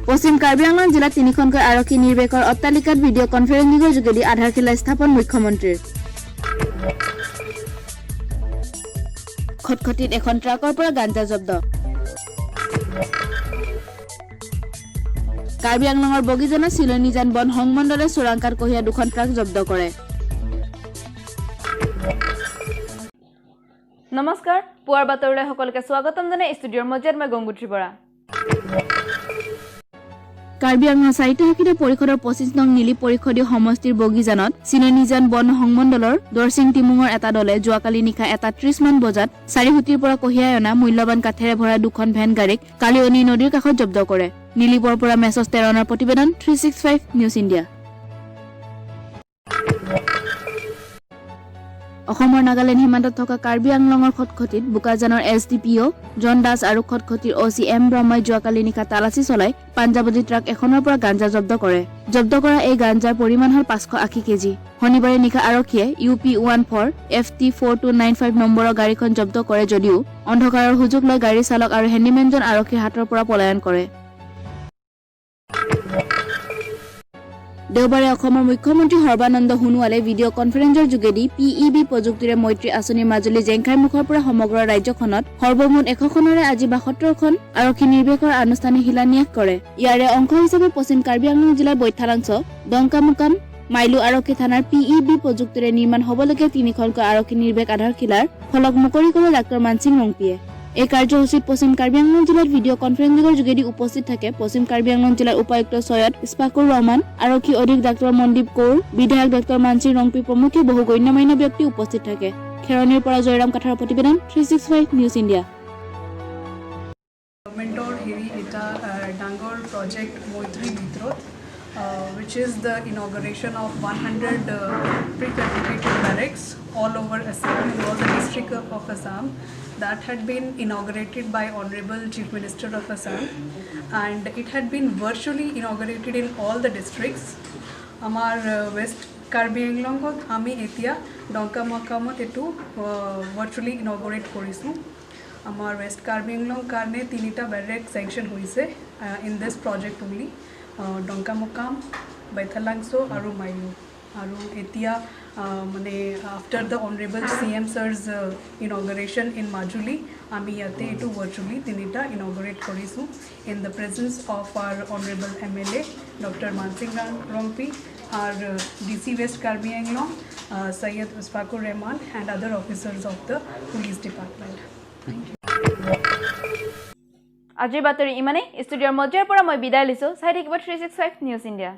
পশ্চিম কাৰ্বি আংলং জিলাত তিনিখনকৈ আৰক্ষী নিৰ্বেশৰ অট্টালিকাত ভিডিঅ' কনফাৰেন্সিঙৰ যোগেদি আধাৰশিলা স্থাপন মুখ্যমন্ত্ৰীৰ। খটখটিত এখন ট্ৰাকৰ পৰা গাঞ্জা জব্দ। কাৰ্বি আংলঙৰ বগীজানৰ চিলনীজান বন সংমণ্ডলে চোৰাং কাঠ কঢ়িওৱা দুখন ট্ৰাক জব্দ কৰে। নমস্কাৰ, পুৱাৰ বাতৰিলৈ সকলোকে স্বাগতম জনাই ষ্টুডিঅ'ৰ মজিয়াত মই গংগোত্ৰী বৰা। কাৰ্বি আংলং স্বায়ত্তশাসিত পৰিষদৰ 25 নং নীলি পৰিষদীয় সমষ্টিৰ বগীজানত চিলনীজান বন সংমণ্ডলৰ দৰচিং টিমুঙৰ এটা দলে যোৱাকালি নিশা 1:30 মান বজাত চাৰিসুঁতিৰ পৰা কঢ়িয়াই অনা মূল্যৱান কাঠেৰে ভৰা দুখন ভেন গাড়ীক কালিয়নী নদীৰ কাষত জব্দ কৰে। নীলিপৰ পৰা মেছজ টেৰণৰ প্ৰতিবেদন, 365 নিউজ ইণ্ডিয়া। অসমৰ নাগালেণ্ড সীমান্তত থকা কাৰ্বি আংলঙৰ খটখটিত বোকাজানৰ এছডিপিঅ' জন দাস আৰু খটখটিৰ অ' চি এম ব্ৰহ্মই যোৱাকালি নিশা তালাচী চলাই পাঞ্জাৱতী ট্ৰাক এখনৰ পৰা গাঞ্জা জব্দ কৰে। জব্দ কৰা এই গাঞ্জাৰ পৰিমাণ হ'ল 580 কেজি। শনিবাৰে নিশা আৰক্ষীয়ে UP 14 FT 4295 নম্বৰৰ গাড়ীখন জব্দ কৰে যদিও অন্ধকাৰৰ সুযোগ লৈ গাড়ী চালক আৰু হেণ্ডিমেনজন আৰক্ষীৰ হাতৰ পৰা পলায়ন কৰে। দেওবাৰে অসমৰ মুখ্যমন্ত্ৰী সৰ্বানন্দ সোণোৱালে ভিডিঅ' কনফাৰেন্সৰ যোগেদি পিইবি প্ৰযুক্তিৰে মৈত্ৰী আঁচনিৰ মাজুলী জেংখাইমুখৰ পৰা সমগ্ৰ ৰাজ্যখনত সৰ্বমুঠ 100খনৰে আজি 72খন আৰক্ষী নিৰ্বেশৰ আনুষ্ঠানিক শিলান্যাস কৰে। ইয়াৰে অংশ হিচাপে পশ্চিম কাৰ্বি আংলং জিলাৰ বৈঠালাংছ, ডংকামুকাম, মাইলু আৰক্ষী থানাৰ পিইবি প্ৰযুক্তিৰে নিৰ্মাণ হ'বলগীয়া তিনিখনকৈ আৰক্ষী নিৰ্বেশ আধাৰশিলাৰ ফলক মুকলি কৰে ডাঃ মানসিং ৰংপিয়ে। এই কাৰ্যসূচীত পশ্চিম কাৰ্বি আংলং জিলাত ভিডিঅ' কনফাৰেন্সিঙৰ যোগেদি উপস্থিত থাকে পশ্চিম কাৰ্বি আংলং জিলাৰ উপায়ুক্ত চৈয়দ ইছফাকুৰ ৰহমান, আৰক্ষী অধীক্ষক ডাঃ মনদীপ কৌৰ, বিধায়ক ডাঃ মানসিং ৰংপি প্ৰমুখ্যে বহু গণ্যমান্য ব্যক্তি উপস্থিত থাকে। খেৰণিৰ পৰা জয়ৰাম কাথাৰৰ প্ৰতিবেদন, 365 নিউজ ইণ্ডিয়া। গভৰ্ণমেণ্টৰ হেৰি এটা ডাঙৰ প্ৰজেক্ট মৈত্ৰীৰ ভিতৰত, which is the inauguration of 100 prefabricated barracks all over Assam, in all the district of Assam, that had been inaugurated by Honorable Chief Minister of Assam, and it had been virtually inaugurated in all the districts. আমাৰ west Karbi আংলঙত আমি এতিয়া ডংকা মকামত এইটো virtually ইনগৰেট কৰিছোঁ। আমাৰ west Karbi Anglong কাৰণে তিনিটা barrack sanction হৈছে in this project only, Dongkamukam, Baithalangso আৰু মাইলু। আৰু এতিয়া মানে after the Honorable CM sir's inauguration in Majuli, আমি ইয়াতে এইটো ভাৰ্চুৱেলি তিনিটা ইনগৰেট কৰিছোঁ in the presence of our Honorable MLA Doctor Mansing Rongpi, our DC West Karbi Anglong, Syed Usfakur Rahman, and other officers of the police department. Thank you. আজিৰ বাতৰি ইমানেই। ষ্টুডিঅ'ৰ মজিয়াৰ পৰা মই বিদায় লৈছোঁ। চাই থাকিব 365 নিউজ ইণ্ডিয়া।